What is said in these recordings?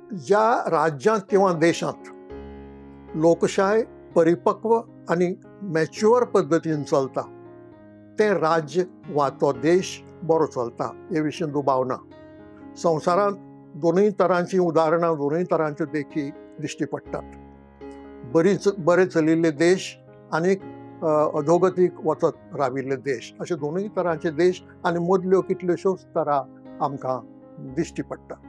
ज्या राज्यांत किंवा देशांत लोकशाय परिपक्व आनी मॅच्युअर पद्दतीन चलता तें राज्य वा तो देश बरो चलता हे विशीं दुबाव ना. संवसारांत दोनूय तरांचीं उदाहरणां, दोनूय तरांच्यो देखी दिश्टी पडटात. बरे चलिल्ले देश आनी अधोगतीक वचत राविल्ले देश, अशे दोनूय तरांचे देश आनी मदल्यो कितल्योश्योच तरा आमकां दिश्टी पडटात.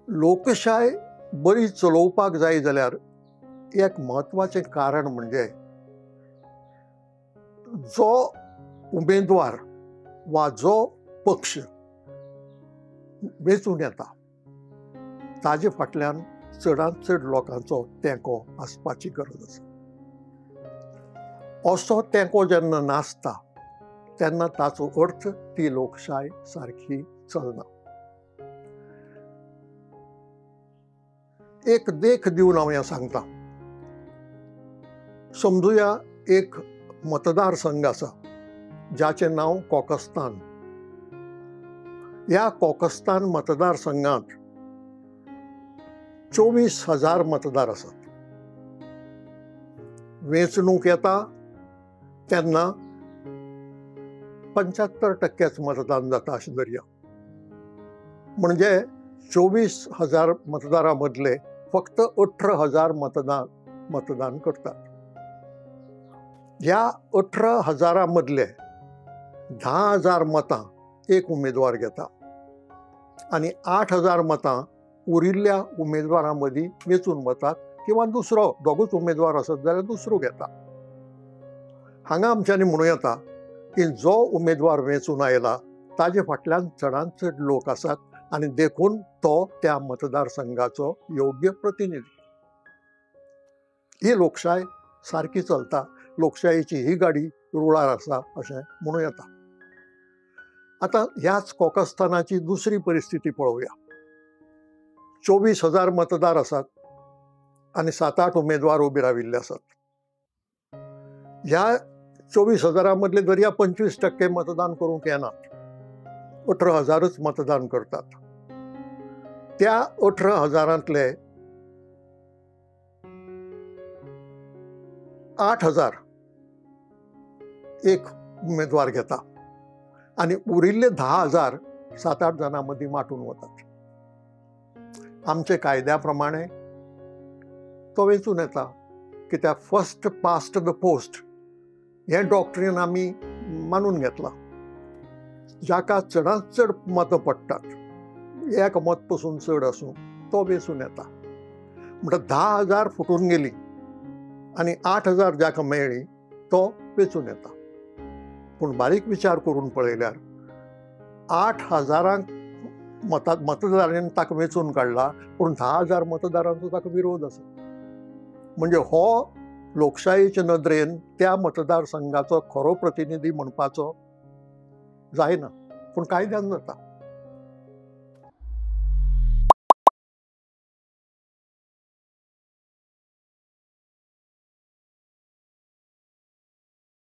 लोकशाय बरी चलोवपाक जाय जाल्यार एक म्हत्वाचें कारण म्हणजे जो उमेदवार वा जो पक्ष वेंचून येता ताजे फाटल्यान चडांत चड लोकांचो तेंको आसपाची गरज आसा. असो तेंको जेन्ना नासता तेन्ना ताचो अर्थ ती लोकशाय सारकी चलना. एक देख दिवन हांव हें सांगता. समजुया एक मतदारसंघ आसा जाचें नांव कोकस्तान. ह्या कोकस्तान मतदारसंघांत 24,000 मतदार आसात. वेंचणूक येता तेन्ना 75% मतदान जाता अशें धरया. म्हणजे 24,000 मतदारां मदले फक्त 18,000 मतदान करतात. ह्या 18,000 मदले 10,000 मतां एक उमेदवार घेता आनी 8,000 मतां उरिल्ल्या उमेदवारां मदीं वेंचून वतात किंवा दुसरो दोगूच उमेदवार आसत जाल्यार दुसरो घेता. हांगा आमच्यांनी म्हणूं येता की जो उमेदवार वेंचून आयला ताजे फाटल्यान चडांत चड लोक आसात आनी देखून तो त्या मतदारसंघाचो योग्य प्रतिनिधी. ही लोकशाय सारकी चलता, लोकशायेची ही गाडी रुळार आसा अशें म्हणूं येता. आतां ह्याच कोकस्तानाची दुसरी परिस्थिती पळोवया. 24,000 मतदार आसात आनी 7-8 उमेदवार उबे राविल्ले आसात. ह्या 24,000 मदले दर्या 25% मतदान करूंक येनात, 18,000च मतदान करतात. त्या 18,000तले 8,000 एक उमेदवार घेता आनी उरिल्ले 10,000 7-8 जाणां मदीं वांटून वतात. आमचे कायद्या प्रमाणे तो वेंचून येता कित्याक फर्स्ट पास्ट the post हें डॉक्ट्रीन आमी मानून घेतलां. जाका चडांत चड मतां पडटात, एक मत पसून चड आसूं, तो वेंचून येता. म्हणटा 10,000 फुटून गेली आनी 8,000 जाका मेळ्ळी तो वेंचून येता. पूण बारीक विचार करून पळयल्यार 8,000 मतदारांनी ताका वेंचून काडला, पूण 10,000 मतदारांचो ताका विरोध आसा. म्हणजे हो लोकशायेचे नदरेन त्या मतदारसंघाचो खरो प्रतिनिधी म्हणपाचो जायना, पूण कायद्यान जाता.